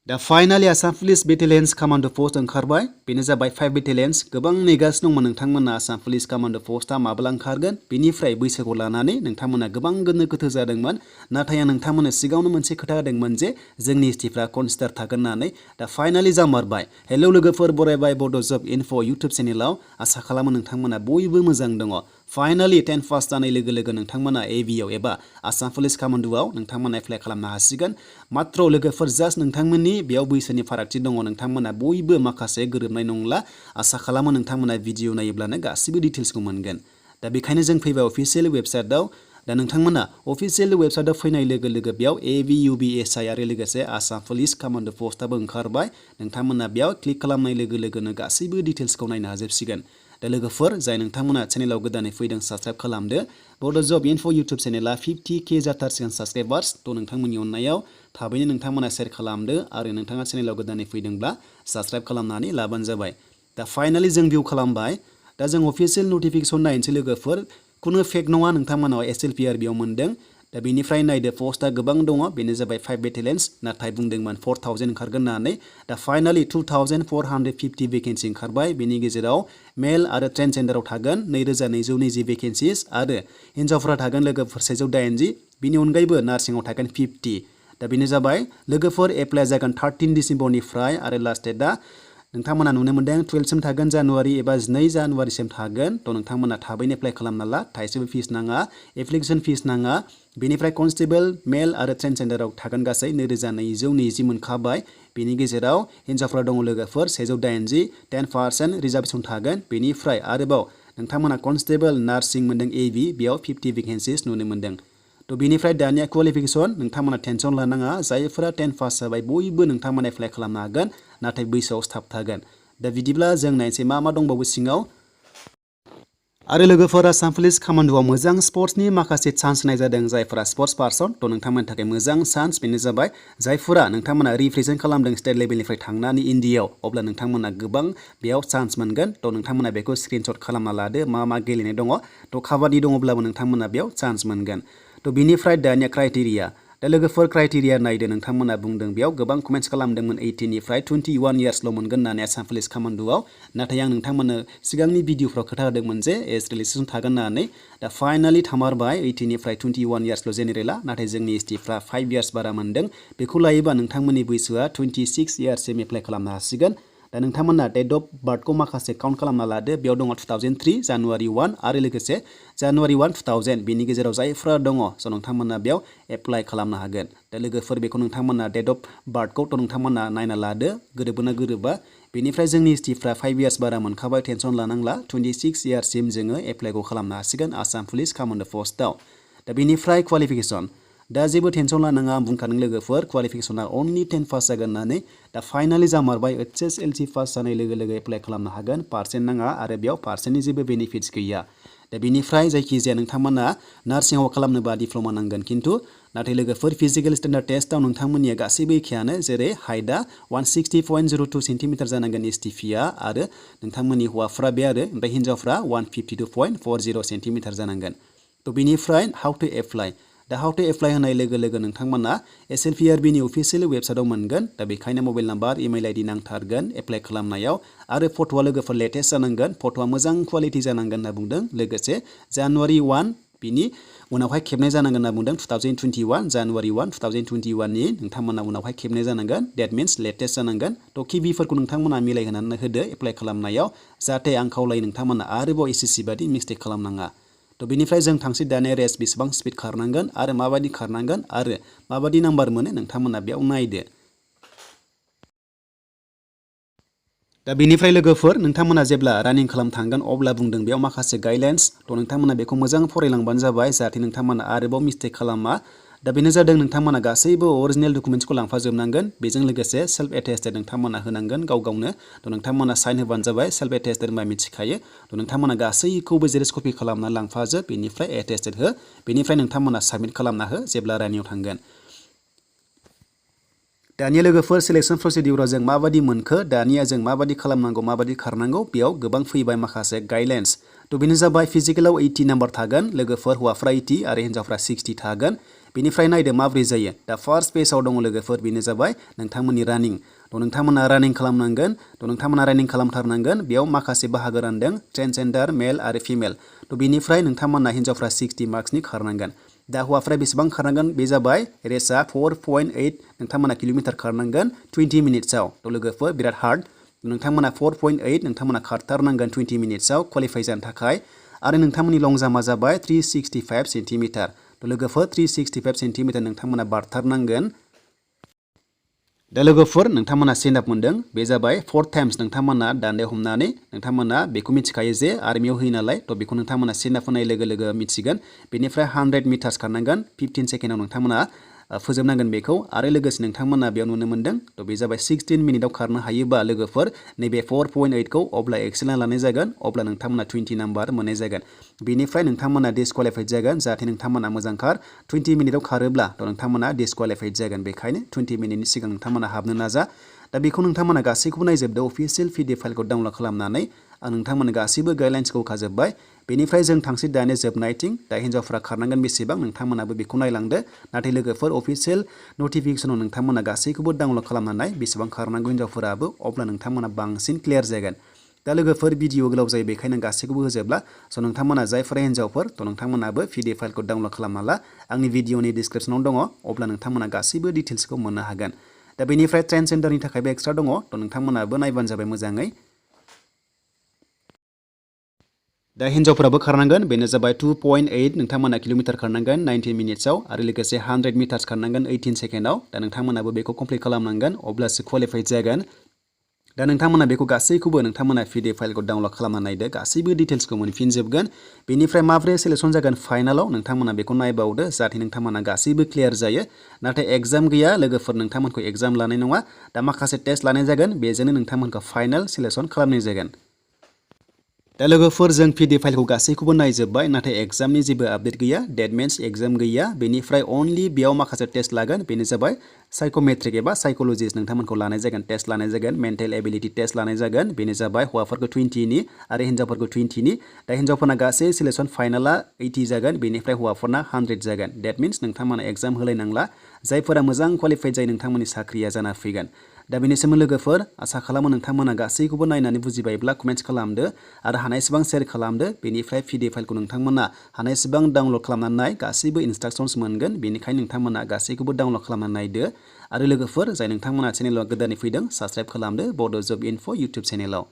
दा finally Assam police battalions commando' post ओंखारबाय बेनो जाबाय 5 बेटेलियन्स गोबां नेगासिनो दंमोन नोंथांमोना आसाम पुलिस कमान्ड' पस्टआ माब्ला ओंखारगोन बेनिफ्राय बैसोखौ लानानै नोंथांमोना गोबां गोनो गोथो जादोंमोन नाथाय आं नोंथांमोननो सिगाङावनो मोनसे खोथा होदोंमोन जे जोंनि एसटिफ्रा कनसिडार थागोन होननानै दा फाइनाली जामारबाय हेलौ लोगोफोर बरायबाय बड' जब इनफ' इउटुब चेनेलाव आसा खालामो नोंथांमोना बयबो मोजां दङ फाइनाली 10 पास जानाय लोगो लोगो नोंथांमोना एभिआव एबा आसाम पुलिस कमान्ड'आव नोंथांमोना एप्लाइ खालामनो हासिगोन मात्र लोगोफोर जास्ट नोंथांमोननि बेयाव बैसोनि फारागथि दङ नोंथांमोना बयबो माखासे गोरोबनाय नंला आसा खालामो नोंथांमोना भिडिअ नायोब्लानो गासिबो डिटेल्सखौ मोनगोन दा बेखायनो जों फैबाय अफिसियेल वेबसाइटआव दा नोंथांमोना अफिसियेल वेबसाइटआव फैनाय लोगो लोगो बेयाव AVUBSI आरो लोगोसे आसाम पुलिस कमान्ड' पस्टआबो ओंखारबाय नोंथांमोना बेयाव क्लिक खालामनाय लोगो लोगोनो गासैबो डिटेल्सखौ नायनो हाजोबसिगोन दा लोगोफोर जाय नोंथांमोना चेनेलाव गोदानै फैदों साबस्क्राइब खालामदो बड' जब इनफ' इउटुब चेनेला 50K जाथारसिगोन साबस्क्राइबार्स थ' नोंथांमोननि अननायाव थाबैनो नोंथांमोना शेयार खालामदो आरो नोंथाङा चेनेलाव गोदानै फैदोंब्ला साबस्क्राइब खालामनानै लाबानो जाबाय दा फाइनाली जों भिउ खालामबाय दा जों अफिसियेल नटिफिकेसन नायनोसै लोगोफोर खुनु फेक नङा नोंथांमोनाव SLPR बेयाव मोनदों दा बेनिफ्राय नायदो पस्टआ गोबां दङ बेनो जाबाय 5 बेटेलियन्स नाथाय बुंदोंमोन 4000 ओंखारगोन होननानै दा फाइनाली 2450 भेकेन्सि ओंखारबाय बेनि गेजेराव मेल आरो ट्रान्सजेन्डाराव थागोन 2220 भेकेन्सिस आरो हिन्जावफोरा थागोन लोगोफोर 180 बिनि अनगायैबो नार्सिंआव थागोन 50 दा बेनो जाबाय लोगोफोर एप्लाइ जागोन 13 डिसेम्बरनिफ्राय आरो लास्ट डेटआ नोंथांमोना नुनो मोनदों 12 सिम थागोन जानुवारि एबा 2 जानुवारिसिम थागोन थ' नोंथांमोना थाबैनो एप्लाइ खालामना ला थाइसेबो फिस नाङा एप्लिकेसन फिस नाङा बेनिफ्राय कनस्टेबल मेल आरो ट्रान्सजेन्डाराव थागोन गासै 2220 मोनखाबाय बेनि गेजेराव हिन्जावफोरा दङ लोगोफोर 180 10% रिजार्भेसन थागोन बेनिफ्राय आरोबाव नोंथांमोना कनस्टेबल नार्सिं मोनदों AV बेयाव 50 भेकेन्सिस नुनो मोनदों थ' बेनिफ्राय दानिया क्वालिफिकेसन नोंथांमोना टेनसन लानाङा जायफोरा 10 पास जाबाय बयबो नोंथांमोना एप्लाइ खालामनो हागोन नाथाय बैसोआव थाबथागोन दा बिदिब्ला जों नायनोसै मा दंबावो सिङाव आरो लोगोफोर आसाम पुलिस कमान्ड'आव मोजां स्पर्ट्सनि माखासे चान्स होनाय जादों जायफोरा स्पर्ट्स पार्सन थ' नोंथांमोननि थाखाय मोजां चान्स बेनो जाबाय जायफोरा नोंथांमोना रिप्रेजेन्ट खालामदों स्टेट लेभेलनिफ्राय थांनानै इन्डियायाव अब्ला नोंथांमोना गोबां बेयाव चान्स मोनगोन थ' नोंथांमोना बेखौ स्क्रिनशट खालामना लादो मा गेलेनाय दङ थ' काबादि दङब्लाबो नोंथांमोना बेयाव चान्स मोनगोन थ' बिनिफ्राय दानिया क्राइटेरिया दा लोगोफोर क्राइटेरिया नायदो नोंथांमोना बुंदों बेयाव गोबां कमेन्ट्स खालामदोंमोन 18 निफ्राय 21 इयार्सल' मोनगोन होननानै आसाम पुलिस कमान्ड'आव नाथाय आं नोंथांमोननो सिगांनि भिडिअफ्राव खोथा होदोंमोन जे एज रिलेक्सेसन थागोन होननानै दा फाइनाली थामारबाय 18 निफ्राय 21 इयार्सल' जेनेरेला नाथाय जोंनि एसटिफ्रा 5 इयार्स बारा मोनदों बेखौ लायोबा नोंथांमोननि बैसोआ 26 इयार्ससिम एप्लाइ खालामनो हासिगोन दा नोंथांमोना डेट अफ बार्थखौ माखासे काउन्ट खालामना लादो बेयाव दङ 2003 जानुवारि 1 आरो लोगोसे जानुवारि 1 2000 बेनि गेजेराव जायफ्रा दङ स' नोंथांमोना बेयाव एप्लाइ खालामनो हागोन दा लोगोफोर बेखौ नोंथांमोना डेट अफ बार्थखौथ' नोंथांमोना नायना लादो गोरोबोना गोरोबा बेनिफ्राय जोंनि एसटिफ्रा 5 इयार्स बारा मोनखाबाय टेनसन लानांला 26 इयार्ससिम जोङो एप्लाइखौ खालामनो हासिगोन आसाम पुलिस कमान्ड' पस्टआव दा बेनिफ्राय क्वालिफिकेसन दा जेबो टेनसन लानाङा आं बुंखादों लोगोफोर क्वालिफिकेसना अनलि 10 पास जागोन होननानै दा फाइनाली जामारबाय HSLC पास जानाय लोगो लोगो एप्लाइ खालामनो हागोन पार्सेन्ट नाङा आरो बेयाव पार्सेन्टनि जेबो बेनिफिट्स गैया दा बेनिफ्राय जायखिजाया नोंथांमोना नार्सिंआव खालामनोबा डिप्ल'मा नांगोन खिन्थु नाथाय लोगोफोर फिजिकेल स्टेन्डार्ड टेस्टआव नोंथांमोननिया गासैबो एखेयानो जेरै हाइटआ 160.02 सेन्टिमिटार जानांगोन एसटिपिआ आरो नोंथांमोननि हौवाफ्रा बे आरो ओमफ्राय हिन्जावफ्रा 152.40 सेन्टिमिटार जानांगोन थ' बेनिफ्राय हाउ टु एप्लाइ दा हाउ टु एप्लाइ होनाय लोगो लोगो नोंथांमोना SLPRBनि अफिसियेल वेबसाइटआव मोनगोन दा बेखायनो मबाइल नाम्बार इमेल आइडि नांथारगोन एप्लाइ खालामनायाव आरो फट'आ लोगोफोर लेटेस्ट जानांगोन फट'आ मोजां क्वालिटि जानांगोन होनना बुंदों लोगोसे जानुवारि 1 बिनि उनावहाय खेबनाय जानांगोन होनना बुंदों 2021 जानुवारि 1 2021नि नोंथांमोना उनावहाय खेबनाय जानांगोन डेट मिन्स लेटेस्ट जानांगोन थ' किबिफोरखौ नोंथांमोना मिलायहोनानै होदो एप्लाइ खालामनायाव जाहाथे आं खावलायो नोंथांमोना आरोबाव SSC बादि मिस्टेक खालामनाङा थ' बेनिफ्राय जों थांसै दानिया रेस बेसेबां स्पिड खारनांगोन आरो माबायदि खारनांगोन आरो माबायदि नाम्बार मोनो नोंथांमोना बेयाव नायदो दा बेनिफ्राय लोगोफोर नोंथांमोना जेब्ला रानिं खालाम थांगोन अब्ला बुंदों बेयाव माखासे गाइडलाइन्स थ' नोंथांमोना बेखौ मोजां फरायलांबानो जाबाय जाहाथे नोंथांमोना आरोबाव मिस्टेक खालामा दा बेनो जादों नोंथांमोना गासैबो अरिजिनेल डकुमेन्ट्सखौ लांफाजोबनांगोन बेजों लोगोसे सेल्फ एटेस्टेड नोंथांमोना होनांगोन गावनो थ' नोंथांमोना साइन होबानो जाबाय सेल्फ एटेस्टेड होनबा मिथिखायो थ' नोंथांमोना गासैखौबो जेरेक्स कपि खालामना लांफाजोब बेनिफ्राय एटेस्टेड हो बेनिफ्राय नोंथांमोना साबमिट खालामना हो जेब्ला रानिंआव थांगोन दानिया लोगोफोर सिलेक्शन प्रसिडिउराव जों माबादि मोनखो दानिया जों माबादि खालामनांगौ माबादि खारनांगौ बेयाव गोबां फैबाय माखासे गाइडलाइन्स थ' बेनो जाबाय फिजिकेलाव 80 नाम्बार थागोन लोगोफोर हौवाफ्रा 80 आरो हिन्जावफ्रा 60 थागोन बेनिफ्राय नायदो माब्रै जायो दा फार्स्ट पेजआव दङ लोगोफोर बेनो जाबाय नोंथांमोननि रानिं थ' नोंथांमोना रानिं खालामनांगोन थ' नोंथांमोना रानिं खालामथारनांगोन बेयाव माखासे बाहागो रानदों ट्रान्सजेन्डार मेल आरो फिमेल थ' बेनिफ्राय नोंथांमोना हिन्जावफ्रा 60 मार्क्सनि खारनांगोन दा हौवाफ्रा बेसेबां खारनांगोन बे जाबाय रेसआ 4.8 नोंथांमोना किल'मिटार खारनांगोन 20 मिनिट्सआव थ' लोगोफोर बिराद हार्ड नोंथांमोना 4.8 नोंथांमोना खारथारनांगोन 20 मिनिट्सआव क्वालिफाइ जानो थाखाय आरो नोंथांमोननि लं जाम्पआ जाबाय 365 सेन्टिमिटार थ' लोगोफोर 365 सेन्टिमिटार नोंथांमोना बारथारनांगोन दा लोगोफोर नोंथांमोना स्टेन्ड आप मोनदों बे जाबाय 4 टाइम्स नोंथांमोना दान्दायाव हमनानै नोंथांमोना बेखौ मिथिखायो जे आर्मियाव होयो नालाय थ' बेखौ नोंथांमोना स्टेन्ड आप होनाय लोगो लोगो मिथिगोन बेनिफ्राय 100 मिटार्स खारनांगोन 15 सेकेन्डआव नोंथांमोना फोजोबनांगोन बेखौ आरो लोगोसे नोंथांमोना बेयाव नुनो मोनदों थ' बे जाबाय 16 मिनिटआव खारनो हायोबा लोगोफोर नैबे 4.8 खौ अब्ला एक्सेलेन्ट लानाय जागोन अब्ला नोंथांमोना 20 नाम्बार मोननाय जागोन बेनिफ्राय नोंथांमोना डिसक्वालिफाइड जागोन जाहाथे नोंथांमोना मोजां खार 20 मिनिटआव खारोब्ला थ' नोंथांमोना डिसक्वालिफाइड जागोन बेखायनो 20 मिनिटनि सिगां नोंथांमोना हाबनो नाजा दा बेखौ नोंथांमोना गासैखौबो नायजोबदो अफिसियेल PDF फाइलखौ डाउनलड खालामनानै आं नोंथांमोननो गासैबो गाइडलाइन्सखौ होखाजोब्बाय बेनिफ्राय जों थांसै दानि जोबनायथिं दा हिन्जावफ्रा खारनांगोन बेसेबां नोंथांमोनाबो बेखौ नायलांदो नाथाय लोगोफोर अफिसियेल नटिफिकेसनाव नोंथांमोना गासैखौबो डाउनलड खालामनानै बेसेबां खारनांगौ हिन्जावफोराबो अब्ला नोंथांमोना बांसिन क्लियार जागोन दा लोगोफोर भिडिअ गोलाव जायो बेखायनो गासैखौबो होजोबला स' नोंथांमोना जायफोरा हिन्जावफोर थ' नोंथांमोनाबो PDF फाइलखौ डाउनलड खालामना ला आंनि भिडिअनि डिसक्रिपसनाव दङ अब्ला नोंथांमोना गासैबो डिटेल्सखौ मोननो हागोन दा बेनिफ्राय ट्रान्सजेन्डारनि थाखायबो एक्सट्रा दङ थ' नोंथांमोनाबो नायबानो जाबाय मोजाङै दा हिन्जावफोराबो खारनांगोन बेनो जाबाय 2.8 नोंथांमोना किल'मिटार खारनांगोन 90 मिनिट्सआव आरो लोगोसे 100 मिटार्स खारनांगोन 18 सेकेन्डआव दा नोंथांमोनाबो बेखौ कमप्लिट खालामनांगोन अब्लासो क्वालिफाइड जागोन दा नोंथांमोना बेखौ गासैखौबो नोंथांमोना PDF फाइलखौ डाउनलड खालामना नायदो गासैबो डिटेल्सखौ मोनफिनजोबगोन बेनिफ्राय माब्रै सिलेक्सन जागोन फाइनालाव नोंथांमोना बेखौ नायबावदो जाहाथे नोंथांमोना गासैबो क्लियार जायो नाथाय एग्जाम गैया लोगोफोर नोंथांमोनखौ एग्जाम लानाय नङा दा माखासे टेस्ट लानाय जागोन बेजोंनो नोंथांमोनखौ फाइनाल सिलेक्सन खालामनाय जागोन दा लोगोफोर जों PDF फाइलखौ गासैखौबो नायजोब्बाय नाथाय एग्जामनि जेबो आपडेट गैया डेट मिन्स एग्जाम गैया बेनिफ्राय अनलि बेयाव माखासे टेस्ट लागोन बेनो जाबाय साइकोमेट्रिक एबा साइकोलजिस्ट नोंथांमोनखौ लानाय जागोन टेस्ट लानाय जागोन मेन्टेल एबिलिटि टेस्ट लानाय जागोन बेनो जाबाय हौवाफोरखौ 20नि आरो हिन्जावफोरखौ 20नि दा हिन्जावफोरना गासै सिलेक्सन फाइनाला 80 जागोन बेनिफ्राय हौवाफोरना 100 जागोन डेट मिन्स नोंथांमोना एग्जाम होलायनांला जायफोरा मोजां क्वालिफाइड जायो नोंथांमोननि साख्रिया जाना फैगोन दा बेनि सोमोन्दै लोगोफोर आसा खालामो नोंथांमोना गासैखौबो नायनानै बुजिबायब्ला कमेन्ट्स खालामदो आरो हानायसेबां शेयार खालामदो बेनिफ्राय PDF फाइलखौ नोंथांमोना हानायसेबां डाउनलड खालामनानै गासैबो इनस्ट्राक्शन्स मोनगोन बेनिखायनो नोंथांमोना गासैखौबो डाउनलड खालामनानै नायदो आरो लोगोफोर जाय नोंथांमोना चेनेलाव गोदानै फैदों साबस्क्राइब खालामदो बड' जब इनफो इउटुब चेनेलाव